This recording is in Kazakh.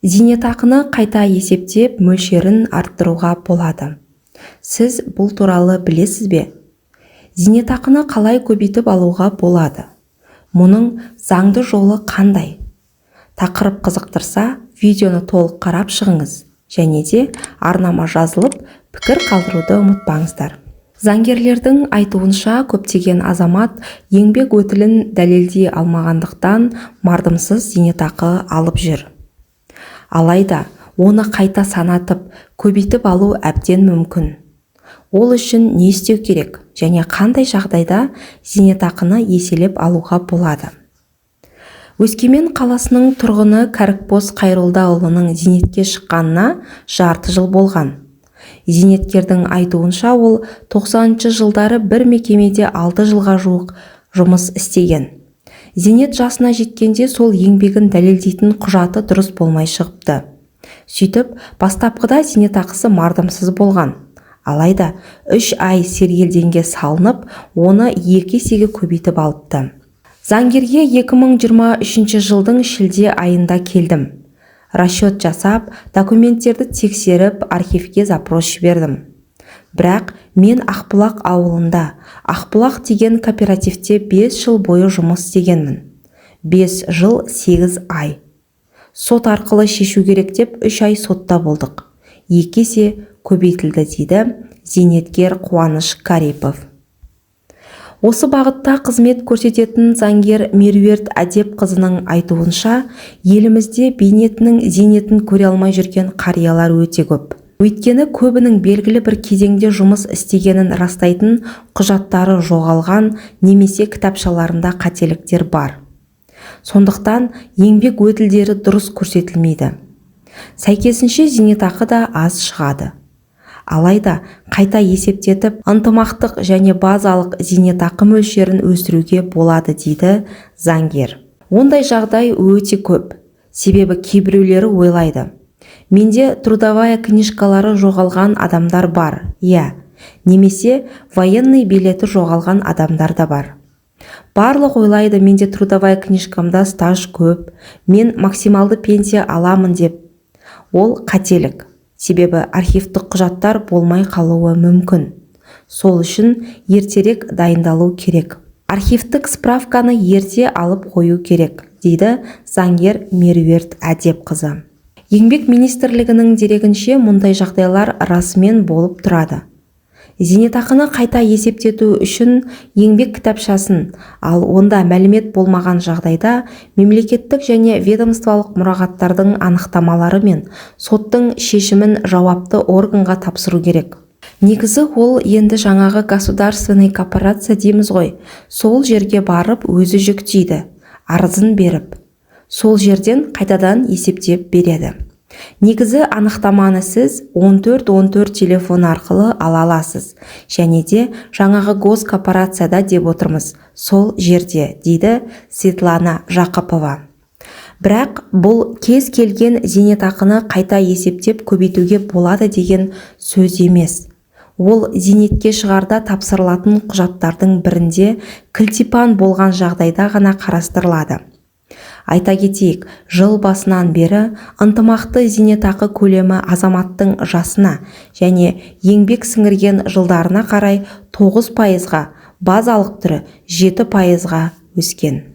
Зейнетақыны қайта есептеп, мөлшерін арттыруға болады. Сіз бұл туралы білесіз бе? Зейнетақыны қалай көбейтіп алуға болады? Мұның заңды жолы қандай? Тақырып қызықтырса, видеоны толық қарап шығыңыз және де арнама жазылып, пікір қалдыруды ұмытпаңыздар. Заңгерлердің айтуынша, көптеген азамат еңбек өтілін дәлелдей алмағандықтан мардымсыз зейнетақы алып жүр. Алайда оны қайта санатып, көбейтіп алу әбден мүмкін. Ол үшін не істеу керек және қандай жағдайда зейнетақыны еселеп алуға болады? Өскемен қаласының тұрғыны Кәрікбоз Қайролдаұлының зейнетке шыққанына жарты жыл болған. Зейнеткердің айтуынша, ол 90 жылдары бір мекемеде 6 жылға жуық жұмыс істеген. Зейнет жасына жеткенде сол еңбегін дәлелдейтін құжаты дұрыс болмай шығыпты. Сөйтіп, бастапқыда зейнетақысы мардымсыз болған. Алайда 3 ай сергелдеңге салынып, оны 2 есеге көбейтіп алыпты. Заңгерге 2023 жылдың шілде айында келдім. Расчет жасап, документтерді тексеріп, архивке запрос жібердім. Бірақ мен Ақбұлақ ауылында, Ақбұлақ деген кооперативте 5 жыл бойы жұмыс істегенмін. 5 жыл 8 ай. Сот арқылы шешу керек деп 3 ай сотта болдық. 2 есе көбейтілді, дейді зейнеткер Қуаныш Карипов. Осы бағытта қызмет көрсететін заңгер Меруерт Әдепқызының айтуынша, елімізде бейнетінің зейнетін көре алмай жүрген қариялар өте көп. Өйткені көбінің белгілі бір кезеңде жұмыс істегенін растайтын құжаттары жоғалған немесе кітапшаларында қателіктер бар. Сондықтан еңбек өтілдері дұрыс көрсетілмейді. Сәйкесінше, зейнетақы да аз шығады. Алайда қайта есептетіп, ынтымақтық және базалық зейнетақы мөлшерін өсіруге болады, дейді заңгер. Ондай жағдай өте көп. Себебі кейбіреулері ойлайды: менде трудовая книжкалары жоғалған адамдар бар, иә, немесе военный билеті жоғалған адамдар да бар. Барлық ойлайды, менде трудовая книжкамда стаж көп, мен максималды пенсия аламын деп. Ол қателік. Себебі архивтік құжаттар болмай қалуы мүмкін. Сол үшін ертерек дайындалу керек. Архивтік справканы ерте алып қою керек, дейді заңгер Меруерт Әдепқызы. Еңбек министрлігінің дерегінше, мұндай жағдайлар расымен болып тұрады. Зейнетақыны қайта есептету үшін еңбек кітапшасын, ал онда мәлімет болмаған жағдайда мемлекеттік және ведомстволық мұрағаттардың анықтамалары мен соттың шешімін жауапты органға тапсыру керек. Негізі ол енді жаңағы государственный корпорация дейміз ғой, сол жерге барып өзі жүктейді, арызын беріп. Сол жерден қайтадан есептеп береді. Негізі анықтаманы сіз 14-14 телефон арқылы ала аласыз және де жаңағы госкорпорацияда деп отырмыз, сол жерде, дейді Светлана Жақыпова. Бірақ бұл кез келген зейнетақыны қайта есептеп көбейтуге болады деген сөз емес. Ол зейнетке шығарда тапсырылатын құжаттардың бірінде кілтипан болған жағдайда ғана қарастырылады. Айта кетейік, жыл басынан бері ынтымақты зейнетақы көлемі азаматтың жасына және еңбек сіңірген жылдарына қарай 9%-ға, базалық түрі 7%-ға өскен.